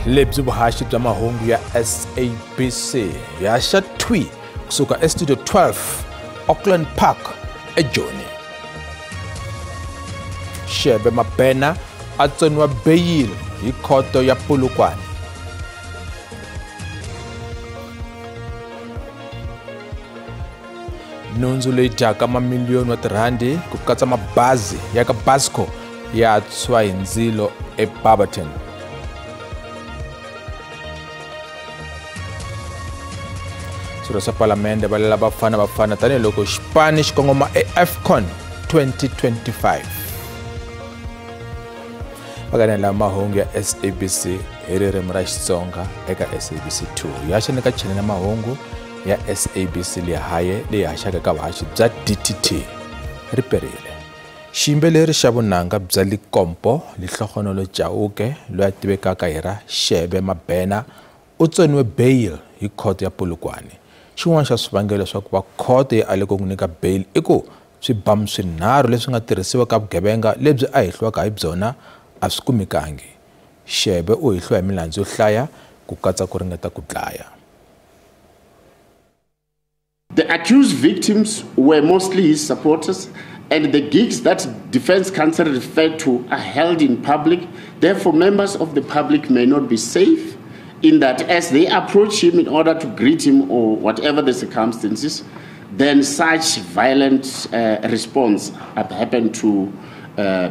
Lebyi vuhaxi bya mahungu ya SABC ya xa thwi kusuka eStudio 12 Auckland Park eJoni. Shebe Mabena a tsoniwa beyili hi khoto ya Polokwane. Nhundzu leyi dyaka mamiliyoni wa tirhandi ku katsa mabazi ya ka Buscor ya tshwa hi ndzilo eBarberton. Swirho swa palamende va lela Bafana Bafana tanihiloko xipano xi kongoma eAFCON 2025. Vakanela mahungu ya SABC hi ririmi ra Xitsonga eka SABC 2. Ya xana ka chanele ya mahungu ya SABC Lehae leyi haxaka ka vuhaxi bya DTT ri perile. Xiyimbeleri xa vunanga bya Likompo Lehlohonolo Chauke loyi a tivekaka hi ra Shebe Mabena u tsoniwe bail hi khoto ya Polokwane. Xin'wana xa swivangelo swa ku va khoto yi ale ku n'wi nyika bail i ku swibamu swinharhu leswi nga tirhisiwa ka vugevenga lebyi a hehliwaka hi byona a swi kumekangi. Shebe u hehliwa hi milandzu yo hlaya ku katsa ku ringeta ku dlaya. The accused victims were mostly his supporters, and the gigs that defense counsel referred to are held in public. Therefore, members of the public may not be safe in that as they approach him in order to greet him or whatever the circumstances, then such violent response happened to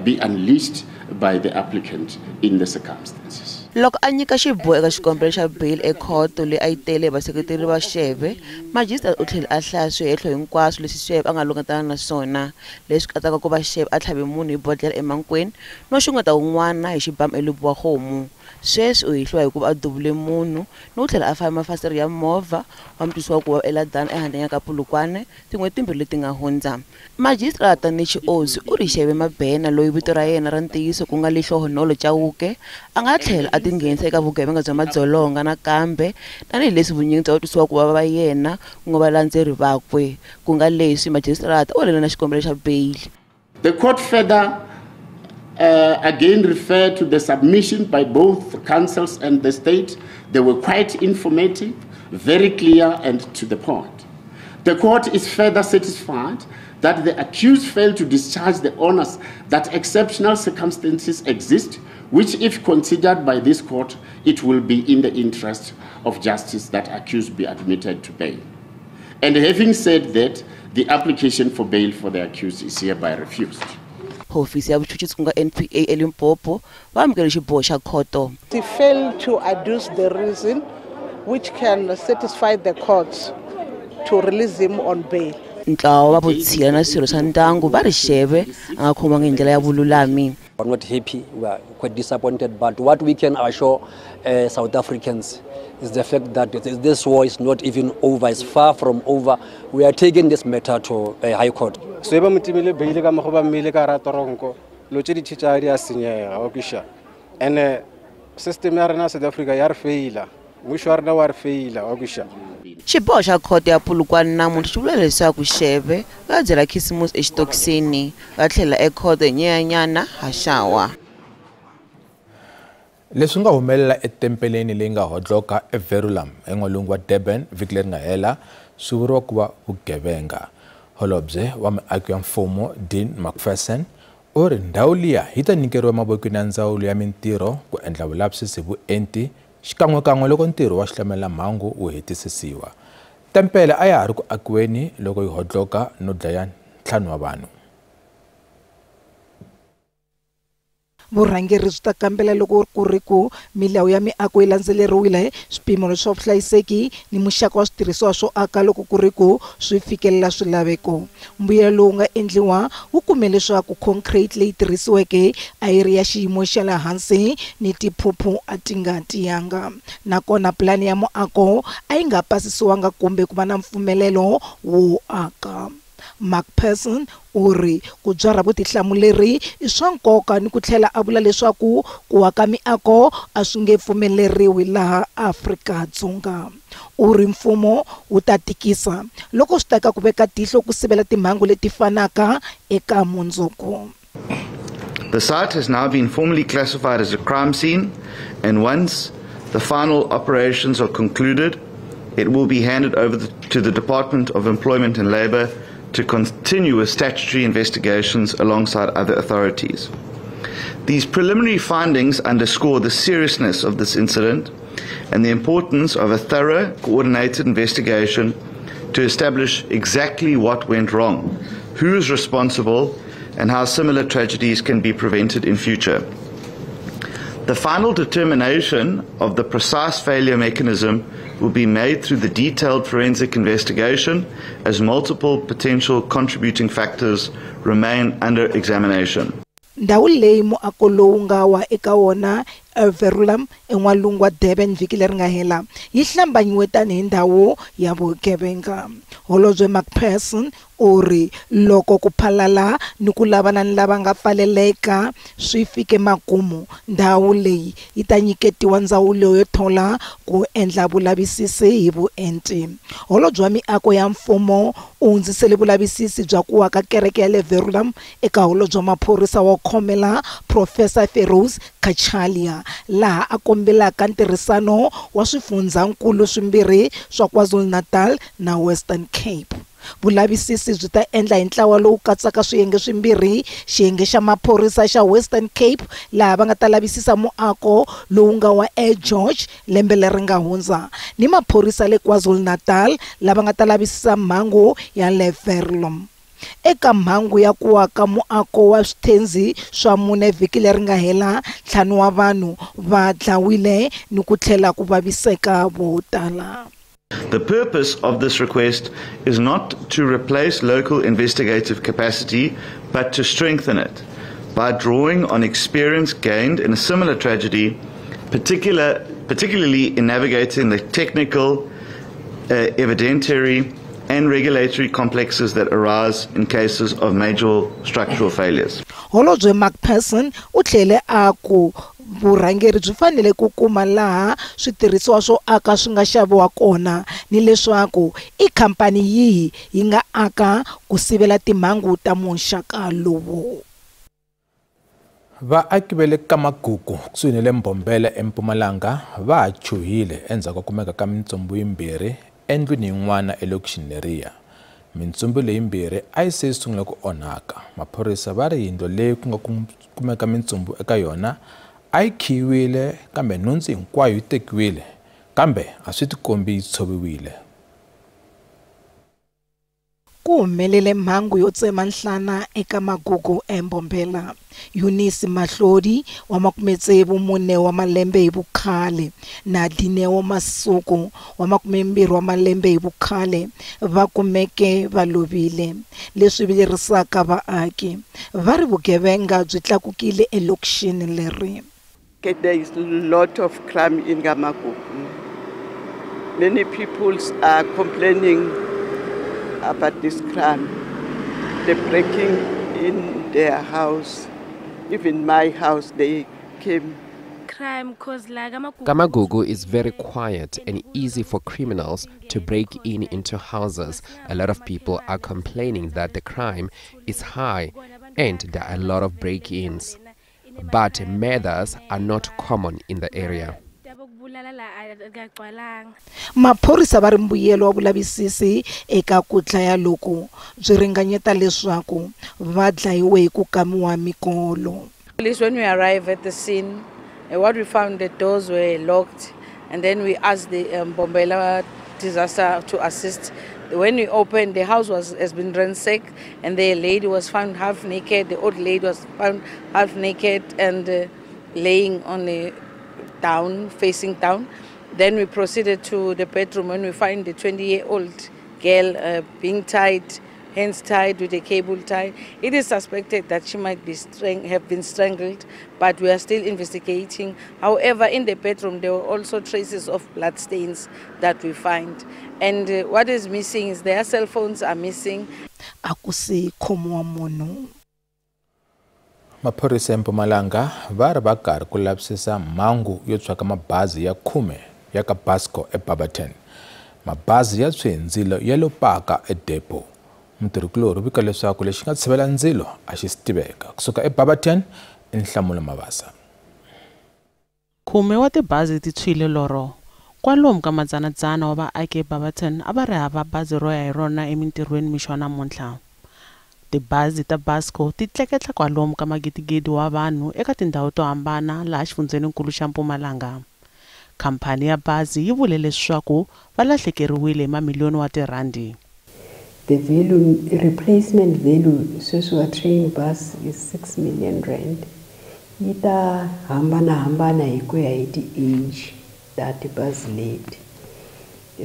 be unleashed by the applicant in the circumstances. Loko a nyika xiboho eka xikombelo xa beyili ekhoto leyi a yi tele hi vaseketeri va Shebe, majisitara u tlhele a hlaya swihehlo hinkwaswo leswi Shebe a nga langutana na swona, leswi katsaka ku va Shebe a tlhave munhu hi bodlhela eMankweng no xungeta wun'wana hi xibamu eLebowa-Kgomo. Sweswi u hehliwa hi ku va a duvule munhu no tlhela a faya mafasitere ya movha wa mutwisiwa ku va eLadana ehandle ka Polokwane tin'hweti timbirhi leti nga hundza. Majisitarata Nichi Ozi u ri Shebe Mabena loyi vito ra yena ra ntiyiso ku nga Lehlohonolo Chauke a nga tlhela a tinghenisa eka vugevenga bya madzolonga nakambe tanihileswi vunyingi bya vatwisiwa ku vava va yena ku nga valandzeri vakwe, ku nga leswi majisitarata u alela na xikombelo xa beyili. The court further again referred to the submission by both counsels and the state. They were quite informative, very clear and to the point. The court is further satisfied that the accused failed to discharge the onus that exceptional circumstances exist, which if considered by this court, it will be in the interest of justice that accused be admitted to bail. And having said that, the application for bail for the accused is hereby refused. Hofisi ya vuchuchisi ku nga NPA eLimpopo va amukele xiboho xa khoto. He failed to adduce the reason which can satisfy the courts to release him on bail. Ntlawa wa vutshila na swirho swa ndyangu va ri Shebe a nga khomiwanga hi ndlela ya vululami. We are not happy, we are quite disappointed, but what we can assure South Africans is the fact that this war is not even over, it's far from over. We are taking this matter to a high court. So ba motimile beile ka mogo ba mmele ka ra toronko lo tse di tshitsa di a senyega wa kwisha ene system ya rena South Africa ya re faila mmušo wa rena wa re faila wa kwisha. Xiboho xa khoto ya Polokwane namuntlha xi vula leswaku Shebe va byela Khisimusi exitokisini va tlhela ekhoto hi Nyenyanyana haxawa. Leswi nga humelela etempeleni leyi nga hodloka eVerulam en'walungu wa Durban vhiki leri nga hela swi vuriwa ku va vugevenga. Holobye wa miako ya mfumo Dean Macpherson u ri ndhawu liya yi ta nyikeriwa emavokweni ya ndzawulo ya mintirho ku endla vulavisisi hi vuenti xikan'wekan'we loko ntirho wa xihlamelamhangu wu hetisisiwa. Tempele a ya ha ri ku akiweni loko yi hodloka no dlaya 5 wa vanhu. Vurhangeri byi ta kambela loko ku ri ku milawu ya miako yi landzeleriwile, swipimelo swa vuhlayiseki ni muxaka wa switirhisiwa swo aka loko ku ri ku swi fikelela swilaveko. Mbuyelo lowu nga endliwa wu kume leswaku concrete leyi tirhisiweke a yi ri ya xiyimo xa le hansi ni tiphuphu a ti nga tiyanga, nakona pulani ya muako a yi nga pasisiwanga kumbe ku va na mpfumelelo wo aka. Macpherson u ri ku byarha vutihlamuleri i swa nkoka ni ku tlhela a vula leswaku ku aka miako a swi nge pfumeleriwi laha Afrika-Dzonga. U ri mfumo wu ta tikisa loko swi ta ka ku veka tihlo ku sivela timhangu leti fanaka eka mundzuku. The site has now been formally classified as a crime scene, and once the final operations are concluded, it will be handed over to the Department of Employment and Labour to continue with statutory investigations alongside other authorities. These preliminary findings underscore the seriousness of this incident and the importance of a thorough, coordinated investigation to establish exactly what went wrong, who is responsible, and how similar tragedies can be prevented in future. The final determination of the precise failure mechanism will be made through the detailed forensic investigation, as multiple potential contributing factors remain under examination. Ndhawu leyi muako lowu nga wa eka wona eVerulam en'walungu wa Durban vhiki leri nga hela yi hlambanyiwe tanihi ndhawu ya vugevenga. Holobye Macpherson u ri loko ku phalala ni ku lavana ni lava nga pfaleleka swi fike makumu, ndhawu leyi yi ta nyiketiwa ndzawulo yo thola ku endla vulavisisi hi vuenti. Holobye wa miako ya mfumo u hundzisele vulavisisi bya ku wa ka kereke ya le Verulam eka holobye wa maphorisa wa khomela Professor Feroz Kachalia, laha a kombelaka ntirhisano wa swifundzhankulu swimbirhi swa KwaZulu-Natal na Western Cape. Vulavisisi byi ta endla hi ntlawa lowu katsaka swiyenge swimbirhi, xiyenge xa maphorisa xa Western Cape laha va nga ta lavisisa muako lowu nga wa Air George lembe leri nga hundza, ni maphorisa le KwaZulu-Natal lava nga ta lavisisa mhangu ya le Verulam. Eka mhangu ya ku wa ka muako wa swithenzi swa mune vhiki leri nga hela, 5 wa vanhu va dlawile ni ku tlhela ku vaviseka vo tala. The purpose of this request is not to replace local investigative capacity, but to strengthen it by drawing on experience gained in a similar tragedy, particularly in navigating the technical, evidentiary, and regulatory complexes that arise in cases of major structural failures. Holobye Macpherson u tlhele a ku vurhangeri byi fanele ku kuma laha switirhisiwa swo aka swi nga xaviwa kona ni leswaku i khampani yihi yi nga aka ku sivela timhangu ta muxaka lowu. Vaaki va le Kamagugu kusuhi ni le Mbombela eMpumalanga va ha chuhile endzhaku ko kumeka ka mintsumbu yimbirhi endlwini yin'wana elokixini leriya. Mintsumbu leyimbirhi a yi se yi sungula ku onhaka. Maphorisa va ri yindlu leyi ku nga kumeka mintsumbu eka yona a yi khiyiwile kambe nhundzu hinkwayo yi tekiwile, kambe a swi tikombi yi tshoviwile. Ku humelele mhangu yo tsema nhlana eka Magugu eMbombela. Eunice Mahlodi wa 64 wa malembe hi vukhale na Dineo Masuku wa 22 wa malembe hi vukhale va kumeke va lovile, leswi vilerisaka vaaki. Va ri vugevenga byi tlakukile elokixini leri. There is a lot of crime in Kamagugu. Many people are complaining about this crime. They're breaking in their house, even my house, they came. Kamagugu is very quiet and easy for criminals to break in into houses. A lot of people are complaining that the crime is high and there are a lot of break-ins. But murders are not common in the area. Maphorisa va ri mbuyelo wa vulavisisi eka ku dlaya loku byi ringanyeta leswaku va dlayiwe hi ku kamiwa mikolo. Police, when we arrived at the scene, what we found, the doors were locked, and then we asked the Mbombela disaster to assist. When we opened, the house has been ransacked, and the lady was found half naked. The old lady was found half naked and laying on the down, facing down. Then we proceeded to the bedroom when we find the 20-year-old girl being tied, hands tied with a cable tie. It is suspected that she might be have been strangled, but we are still investigating. However, in the bedroom, there were also traces of blood stains that we find. And what is missing is their cell phones are missing. Akusi khomiwa munhu. Maphorisa eMpumalanga va ri va karhi ku lavisisa mhangu yo tshwa mabazi ya 10 ya ka Buscor eBarberton. Mabazi ya tshwe ndzilo ya lo paka edepo. Mutirhikulorhi u vika leswaku lexi nga tshivela ndzilo a xi si tiveka. Kusuka eBarberton i Nhlamulo Mabasa. 10 wa tibazi ti tshwile loro. Kwalomu ka madzanadzana wa vaaki eBarberton a va ri hava bazi ro ya hi rona emintirhweni mixo wa namuntlha. Tibazi ta Busco ti tleketla kwalomu ka magidigidi wa vanhu eka tindhawu to hambana laha xifundzheninkulu xa Mpumalanga. Khamphani ya bazi yi vule leswaku va lahlekeriwile hi mamiliyoni wa tirhandi. The value, replacement value sweswi wa train bus is 6 million rand. Yi ta hambanahambana hi ku ya hi ti-age ta tibazi leti.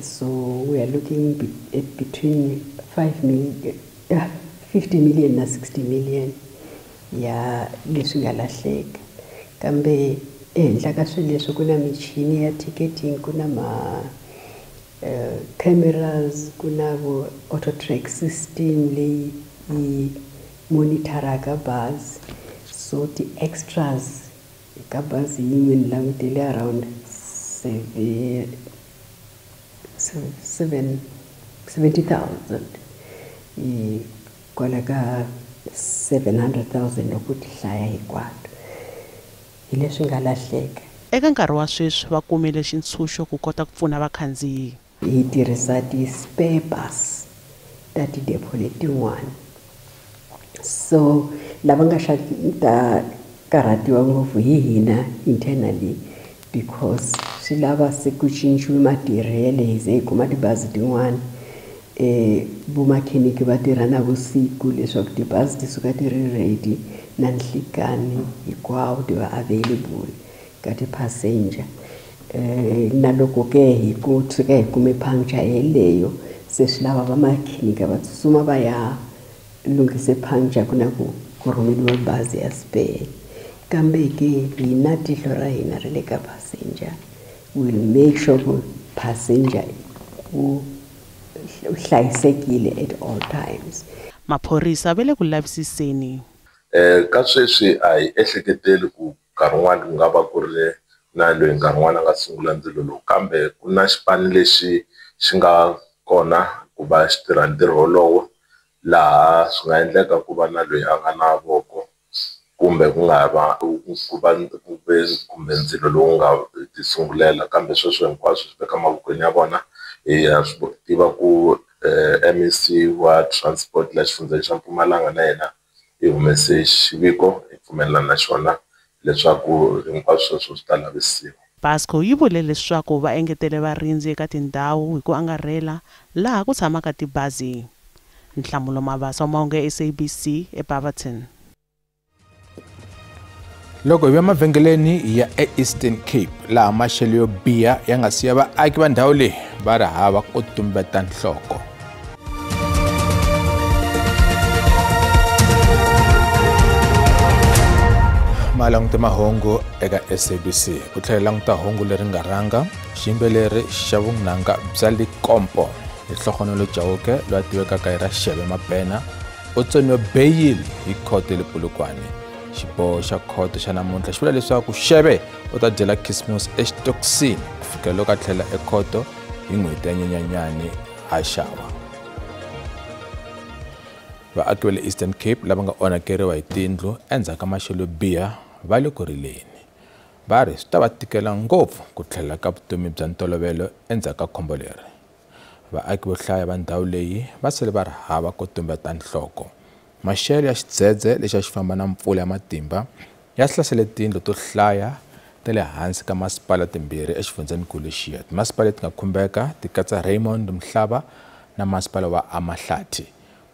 So we are looking at between 5 million, 50 million na 60 million ya leswi nga lahleka. Kambe ehenhla ka swilo leswi ku na michini ya ticketing, ku na ma cameras, ku na vo auto track system leyi yi monitoraka bazi. So ti-extras ka bazi yin'we ni langutele around 70,000 kwala ka 700,000 loko ti hlaya hinkwato hi leswi nga lahleka. Eka nkarhi wa sweswi va kumile xintshunxo ku kota ku pfuna vakhandziyi. Hi tirhisa ti-spare bus ta ti-depot letin'wana. So lava nga ta karhatiwa ngopfu hi hina internally because swi lava se ku cinciwe matirhele hi ze hi kuma tibazi tin'wana. Vomakheniki va tirha navusiku leswaku tibazi ti suka ti ri ready na nhlikani hinkwawo ti va available ka ti-passenger. Na loko ke hi ku tshuka hi kume puncture yeleyo se swi lava vamakhenika va tsutsuma va ya lunghise puncture ku na ku rhumeriwa bazi ya spare. Kambe ke hina tihlo ra hina ri le ka passenger. We'll make sure ku passenger u hlayisekile at all times. Maphorisa va le ku lavisiseni. Ka sweswi a hi ehleketeli ku nkarhi wun'wani ku nga va ku ri na loyi nkarhi wun'wani a nga sungula ndzilo lowu, kambe ku na xipano lexi xi nga kona ku va xi tirha ntirho wolowo laha swi nga endleka ku va na loyi a nga na voko kumbe ku nga va ku va kumbe ndzilo lowu nga ti sungulela, kambe sweswo hinkwaswo swi veka mavokweni ya vona. Hi swi tiva ku MEC wa transport la xifundzheni xa Mpumalanga na yena i humese xiviko hi pfumelelana na xona leswaku hinkwaswo sweswo swi ta lavisiwa. Busco yi vule leswaku va engetele varindzi eka tindhawu hi ku angarhela laha ku tshamaka tibazi. Nhlamulo Mabasa, mahungu ya SABC eBarberton. Loko hi vuya mavhengeleni ya eEastern Cape laha maxelo yo biha ya nga siya vaaki va ndhawu leyi va ri hava ko tumbeta nhloko. Ma languta mahungu eka SABC ku tlhela languta hungu leri nga rhanga xiyimbeleri xa vunanga bya Likompo hi Nhlokonolo Chauke loyi a tivekaka hi ra Xeve Mabena u tsoniwe beyili hi khoto ya le Polokwane. Xiboho xa khoto xa namuntlha xi vula leswaku Xeve u ta dyela Khisimusi exitokisini ku fikela loko a tlhela ekhoto hi n'hweti ya Nyenyanyani ha xava. Vaaki va le Eastern Cape lava nga onhakeriwa hi tindlu endzhaku ka maxelo yo biha va le ku rileni. Va ri swi ta va tikela ngopfu ku tlhela ka vutomi bya ntolovelo endzhaku ka khombo leri. Vaaki vo hlaya va ndhawu leyi va sele va ri hava ko tumbeta nhloko. Maxelo ya xidzedze lexi a xi famba na mpfula ya matimba ya hlasele tindlu to hlaya ta le hansi ka masipala timbirhi exifundzheninkulu lexiya. Timasipala leti nga khumbeka ti katsa Raymond Mhlaba na masipala wa Amahlathi.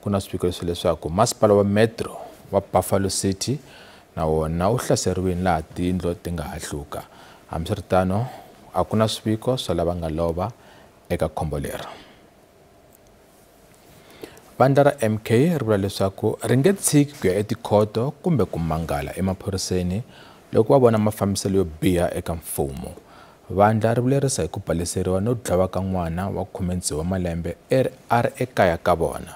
Ku na swiviko leswi leswaku masipala wa Metro wa Buffalo City na wona wu hlaseriwile laha tindlu ti nga hahluka. Hambiswiritano a ku na swiviko swa lava nga lova eka khombo leri. Vandla ra MK ri vula leswaku ri nge tshiki ku ya etikhoto kumbe ku mangala emaphoriseni loko va vona mafambiselo yo biha eka mfumo. Vandla ri vulerisa hi ku baleseriwa no dlawa ka n'wana wa 16 wa malembe a ri ekaya ka vona.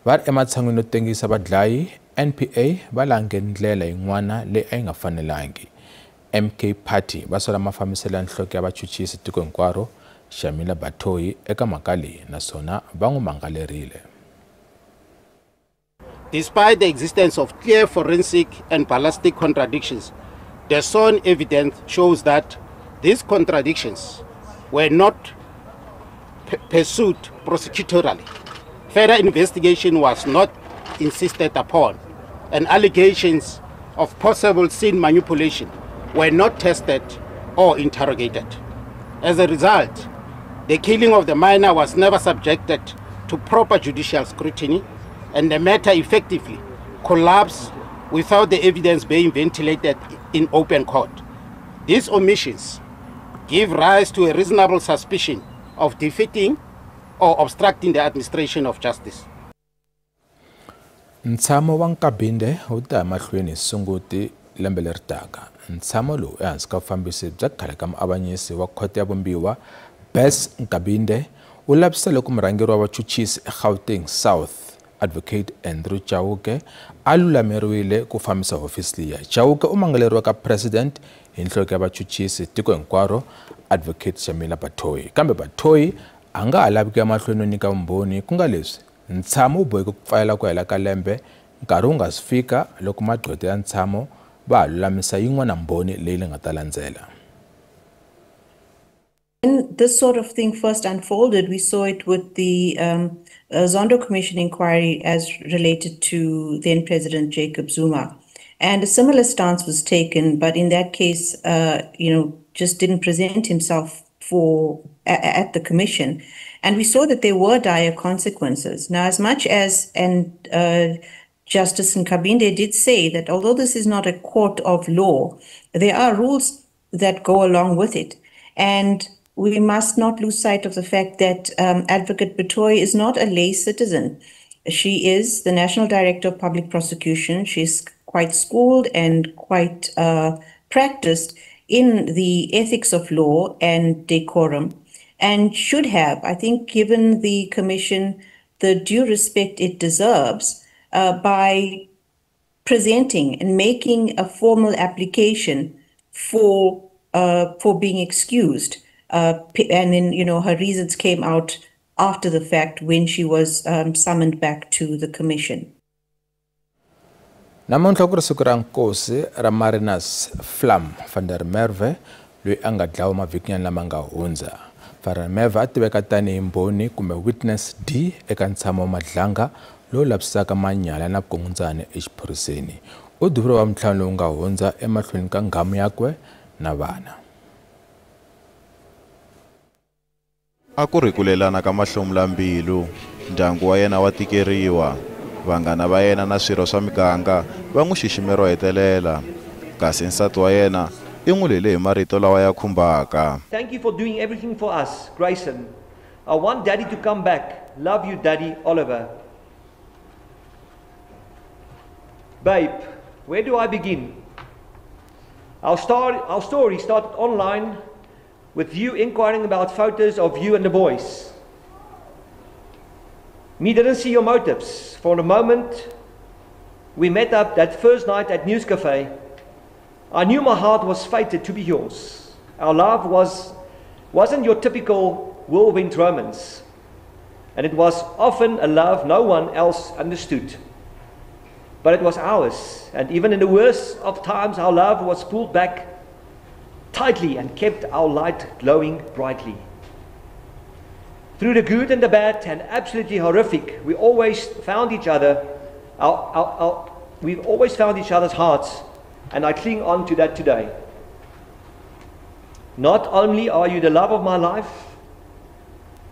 Va ri ematshan'wini yo tengisa vadlayi, NPA va lange ndlela yin'wana leyi a yi nga fanelangi. MK Party va sola mafambiselo ya nhloko ya vachuchisi tiko hinkwaro Shamila Batohi eka mhaka leyi naswona va n'wi mangalerile. Despite the existence of clear forensic and ballistic contradictions, the sworn evidence shows that These contradictions were not pursued prosecutorially. Further investigation was not insisted upon, and allegations of possible scene manipulation were not tested or interrogated. As a result, the killing of the minor was never subjected to proper judicial scrutiny, and the matter effectively collapsed without the evidence being ventilated in open court. These omissions give rise to a reasonable suspicion of defeating or obstructing the administration of justice. Ntshamo wa Nkabinde wu ta ya mahlweni hi Sunguti lembe leri taka. Ntshamo lowu ehansi ka vufambisi bya khale ka muavanyisi wa khoto ya vumbiwa Bess Nkabinde wu lavisisa loko murhangeri wa vachuchisi eGauteng South Advocate Andrew Chauke a lulameriwile ku fambisa hofisi liya. Chauke u mangaleriwa ka President hi nhloko ya vachuchisi tiko hinkwaro Advocate Shamila Batohi. Kambe Batohi a nga ha lavi ku ya mahlweni no nyika vumbhoni, ku nga leswi ntshamo wu boheke ku pfalela ku hela ka lembe nkarhi wu nga si fika loko magqwetha ya ntshamo va ha lulamisa yin'wana mbhoni leyi li nga ta landzela. When this sort of thing first unfolded, we saw it with the Zondo Commission inquiry as related to then President Jacob Zuma. And a similar stance was taken, but in that case, just didn't present himself at the commission. And we saw that there were dire consequences. Now, as much as, Justice Nkabinde did say that although this is not a court of law, there are rules that go along with it. And we must not lose sight of the fact that Advocate Batohi is not a lay citizen. She is the National Director of Public Prosecution. She's quite schooled and quite practiced in the ethics of law and decorum, and should have, I think, given the Commission the due respect it deserves by presenting and making a formal application for being excused. And then, her reasons came out after the fact when she was summoned back to the Commission. Namuntlha ku ri siku ra nkosi ra Marinus Vlam van der Merwe loyi a nga dlawa mavhikinyana lama nga hundza. Van der Merwe a tiveka tanihi mbhoni kumbe Witness D eka ntshamo wa Madlanga lowu lavisisaka manyala na vukungundzwana exiphoriseni. U duvuriwe wa ntlhanu lowu nga hundza emahlweni ka nghamu yakwe na vana. A ku ri ku lelana ka mahlomulambilu, ndyangu wa yena wa tikeriwa, vanghana va yena na swirho swa miganga va n'wi xixime ro hetelela, kasi nsati wa yena i n'wi lele hi marito lawa ya khumbaka. Thank you for doing everything for us, Grayson. I want Daddy to come back. Love you, Daddy Oliver. Babe, where do I begin? Our story started online with you inquiring about photos of you and the boys. Me didn't see your motives. For the moment we met up that first night at News Cafe, I knew my heart was fated to be yours. Our love wasn't your typical whirlwind romance, and it was often a love no one else understood. But it was ours, and even in the worst of times, our love was pulled back tightly and kept our light glowing brightly. Through the good and the bad and absolutely horrific, we always found each other. We've always found each other's hearts, and I cling on to that today. Not only are you the love of my life,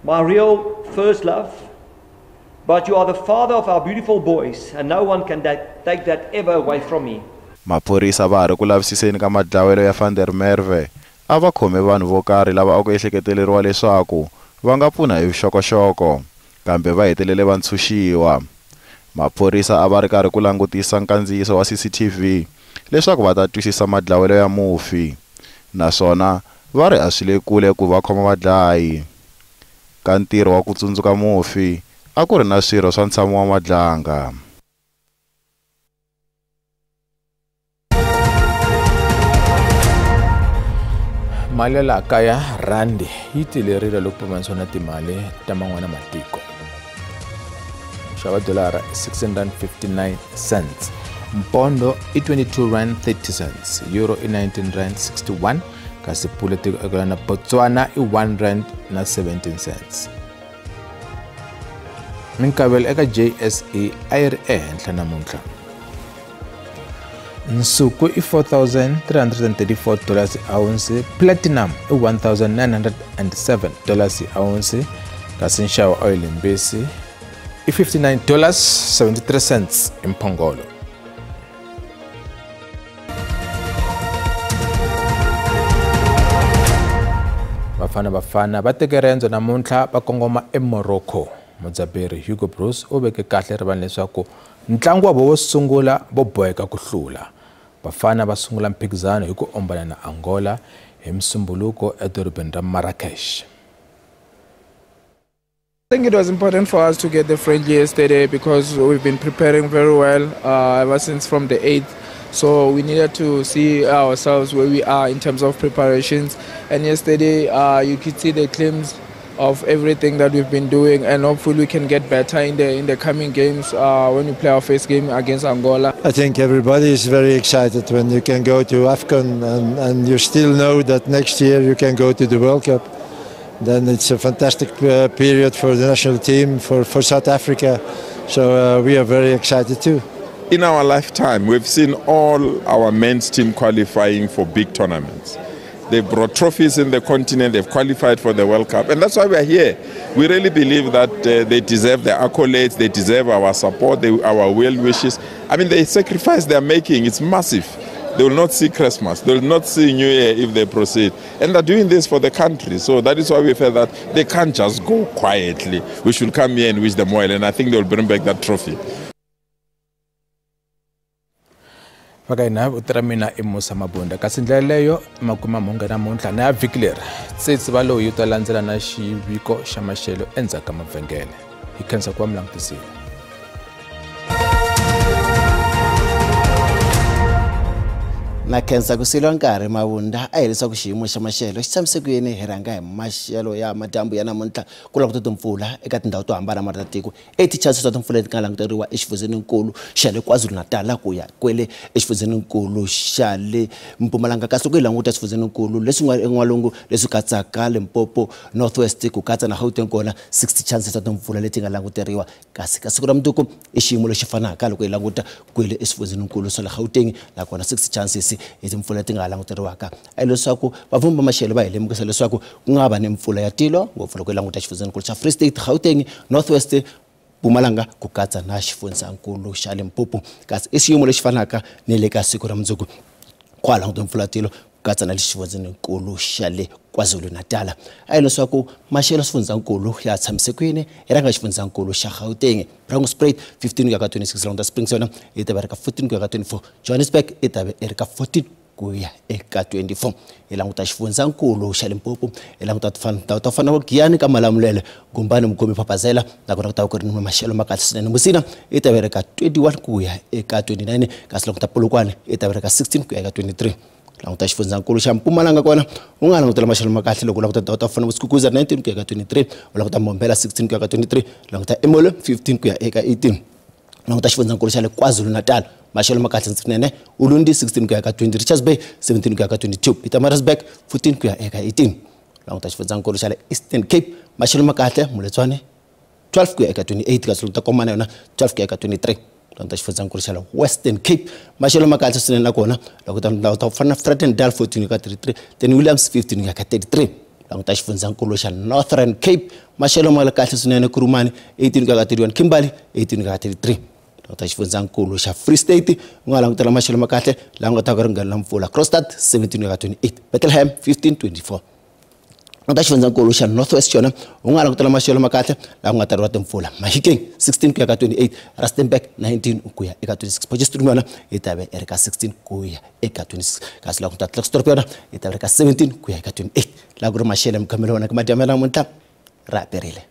my real first love, but you are the father of our beautiful boys, and no one can take that ever away from me. Maphorisa va ha ri ku lavisiseni ka madlawelo ya Van der Merwe a va khome vanhu vo karhi lava a ku ehleketeleriwa leswaku va nga pfuna hi vuxokoxoko, kambe va hetelele va ntshunxiwa. Maphorisa a va ri karhi ku langutisa nkandziyiso wa CCTV leswaku va ta twisisa madlawelo ya mufi, naswona va ri a swi le kule ku va khoma vadlayi. Ka ntirho wa ku tsundzuka mufi a ku ri na swirho swa ntshamo wa Madlanga. Mali ya laha kaya randi yi tilerile loko pimanisiwa na timali ta man'wana matiko. Nxavo wa dolara 659 cents, mpondo i 22 rand 30 cents, euro i 19 rand 61 Kasi pula tiko eka na Botswana i 1 rand na 17 cents. Minkavelo eka JSE a yi ri ehenhla namuntlha. Nsuku i $4,334 ounce, platinum i $1,907 ounce, kasi nxavo wa oyili mbisi i $59.73 hi mphongolo. Bafana va teke rendzo namuntlha va kongoma eMorocco. Mudzaberi Hugo Broos u veke kahle rivaleni leswaku ntlangu wa vo sungula vo boheka ku hlula. Bafana va sungula mphikizano hi ku ombana na Angola hi Msumbuluko edorobeni ra Marrakesh. I think it was important for us to get the friendly yesterday because we've been preparing very well ever since from the 8th. So we needed to see ourselves where we are in terms of preparations. And yesterday you could see the claims of everything that we've been doing, and hopefully we can get better in the coming games when we play our first game against Angola. I think everybody is very excited when you can go to AFCON and you still know that next year you can go to the World Cup. Then it's a fantastic period for the national team, for South Africa. So we are very excited too. In our lifetime, we've seen all our men's team qualifying for big tournaments. They've brought trophies in the continent, they've qualified for the World Cup, and that's why we're here. We really believe that they deserve the accolades, they deserve our support, our well wishes. I mean, the sacrifice they're making, it's massive. They will not see Christmas, they will not see New Year if they proceed. And they're doing this for the country, so that is why we feel that they can't just go quietly. We should come here and wish them well, and I think they'll bring back that trophy. Vakaina u mina i Musa Mabunda kasi ndlela leyo makuma mhunga namuntlha na ya vhiki leri tsitsi va lowu yi ta landzela na xiviko xa maxelo endzhaku ka mavhengele. Hi khensa ku va mi langutisile. Na khensa ku siliwa nkarhi Mabunda a hi leswaku xiyimo xa maxelo xi tshamise ku yini hi rhanga hi maxelo ya madyambu ya namuntlha ku languta timpfula eka tindhawu to hambanahambana ta tiko. 80 chances ta timpfula leti nga languteriwa exifundzheninkulu xa le KwaZulu-Natal ku ya kwele exifundzheninkulu xa le Mpumalanga, kasi loko hi languta swifundzheninkulu leswi nga en'walungu leswi katsaka Limpopo, North West ku katsa na Gauteng kona 60 chances ta timpfula leti nga languteriwa. Kasi ka siku ra mundzuku i xiyimo lexi fanaka loko hi languta kwele exifundzheninkulu swa le Gauteng nakona 60 chances hi timpfula leti nga languteriwaka. A leswaku vavumbi va maxelo va hi lemukisa leswaku ku nga va ni mpfula ya tilo ngopfu loko hi languta xifundzheninkulu xa Free State, Gauteng, North West, Mpumalanga ku katsa na xifundzankulu xa Limpopo. Kasi i xiyimo lexi fanaka ni le ka siku ra mundzuku kwalaho languta mpfula ya tilo ku katsa na le xifundzheninkulu xa le KwaZulu-Natal. A hi leswaku maxelo xifundzankulu ya tshamise kwini hi rhanga xifundzankulu xa Gauteng, Bronxspruit 15 ku ya ka 26, languta Springs yona yi ta va ri ka 14 ku ya ka 24, Johannesburg yi ta va yi ri ka 14 ku ya eka 24. Hi languta xifundzankulu xa Limpopo, hi languta tindhawu to fana na Giyani ka Malamulele, Gumbani, Mukhomi, Phaphazela nakona ku ta va ku ri ni maxelo ma kahle swinene. Musina yi ta va yi ri ka 21 ku ya eka 29, kasi languta Polokwane yi ta va yi ri ka 16 ku ya eka 23. Languta xifundzankulu xa Mpumalanga kona u nga langutela maxelo ma kahle loko u languta tindhawu ta fana na Skukuza 19 ku ya ka 23, u languta Mbombela 16 ku ya ka 23, languta Emolo 15 ku ya eka 18. Languta xifundzankulu xa le KwaZulu-Natal maxelo ma kahle swinene, Ulundi 16 ku ya ka 20, Richards Bay 17 ku ya ka 22, Pietermaritzburg 14 ku ya eka 18. Languta xifundzankulu xa le Eastern Cape maxelo ma kahle, Moletswane 12 ku ya eka 28, kasi languta Komana yona 12 ku ya eka 23. Languta xifundzankulu xa le Western Cape maxelo ma kahle swinene nakona languta tindhawu ta ku fana na Vredendal 14 ku ya ka 33, Ten Williams 15 ku ya ka 33. Languta xifundzankulu xa Northern Cape maxelo ma kahle swinene, Kurumani 18 ku ya ka 31, Kimberley 18 ku ya ka 33. Languta xifundzankulu xa Free State u nga langutela maxelo ma kahle laha nga ta ku ringana mpfula, Kroonstad 17 ku ya ka 28, Bethlehem 15 24. Languta xifundzankulu xa North West xona u nga langutela maxelo ma kahle laha ku nga tariwa timpfula, Mahikeng 16 ku ya ka 28, Rustenburg 19 ku ya eka 26, Potchefstroom yona yi ta va yi ri ka 16 ku ya eka 26, kasi languta Klerksdorp yona yi ta va ri ka 17 ku ya eka 28. Laha ku ri maxelo ya mukhamelo wona ka madyambu ya namuntlha ra haperile.